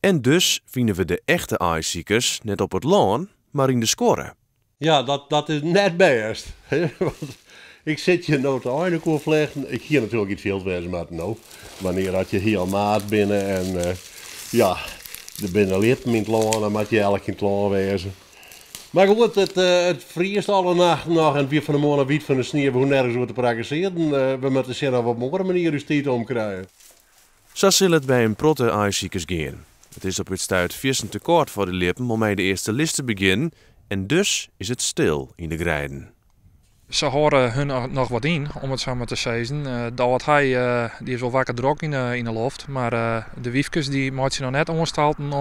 En dus fine we de echte aaisikers net op it lân, mar yn de skuorre. Ja, dat is net bêst. Want ik sit hjir no te einekoerflechten. Ik hie natuerlik yn it fjild wêze moatten no. Wannear dat je hiel maart binne en ja, der binne ljippen yn it lân, dan moat je elk yn it lân wêze. Mar goed, it friest alle nachten noch en it wie fan 'e moarn al wyt fan de snie. We hoege nergens oer te prakkesearjen. We moatte sjen oft we op in oare manier ús tiid omkrije. Sa sil it by in protte aaisikers gean. It is op it stuit fierstente kâld foar de ljippen om mei de earste lis te begjinnen en dus is it stil yn de greiden. Se hâlde hun noch wat yn, om it sa mar te sizzen. De âld hei dy is wol wakker drok yn de loft, mar de wyfkes dy meitsje noch net oanstalten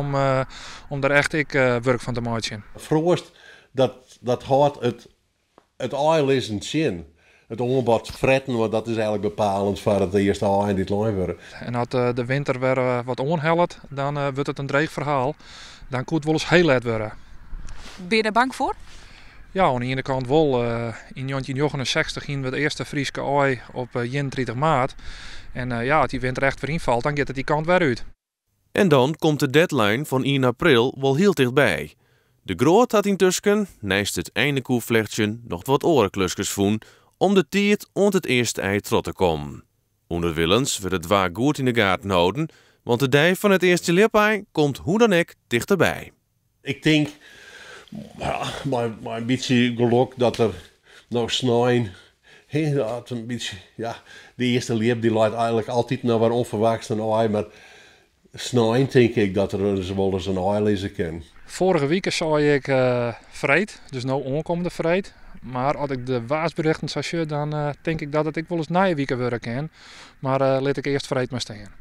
om der echt ek wurk fan te meitsjen. Froast, dat hâldt it aailizzen tsjin. It oanbod fretten, want dat is eigenlik bepalend foar it earste aaien dy't lein wurde. En as de winter wer wat oanhellet, dan wurdt it in dreech ferhaal. Dan koe it wolris hiel let wurde. Binne je dêr bang foar? Ja, oan de iene kant wol. Yn njoggentjin njoggenensechstich hiene we it earste Fryske aai op 31 maart. En ja, as dy winter echt wer ynfalt, dan giet it dy kant wer út. En dan komt de deadline fan 1 april wol hiel tichtby. De Groot hat yntusken, neist it einekoerflechtsjen, noch wat oare kluskes fûn om de tiid oant it earste ei troch te kommen. Ûnderwilens wurdt it waar goed yn de gaten holden, want de dei fan it earste ljipei komt hoe dan ek tichterby. Ik tink, ja, mei in bytsje gelok dat der no snein, hè, dat in bytsje, ja, de earste ljip dy leit eigenlik altyd noch wer ûnferwachts in aai, mar snein tink ik dat der ris wol ris in aai lizze kin. Foarige wike sei ik freed, dus no oankommende freed. Mar as ik de waarsberichten sa sjoch, dan tink ik dat it ek wolris nije wike wurde kin. Mar lit ik earst freed mar stean.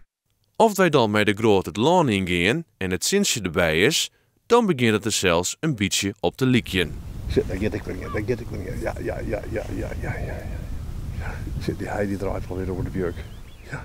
Oft wy dan mei De Groot it lân yngean en it sintsje derby is, dan begjint it der sels in bytsje op te lykjen. Sit, dêr giet ek wer ien, dêr giet ek wer ien. Ja, ja, ja, ja, ja, ja, ja, ja. Sit, dy hei dy draait wol wer oer de wjuk. Ja.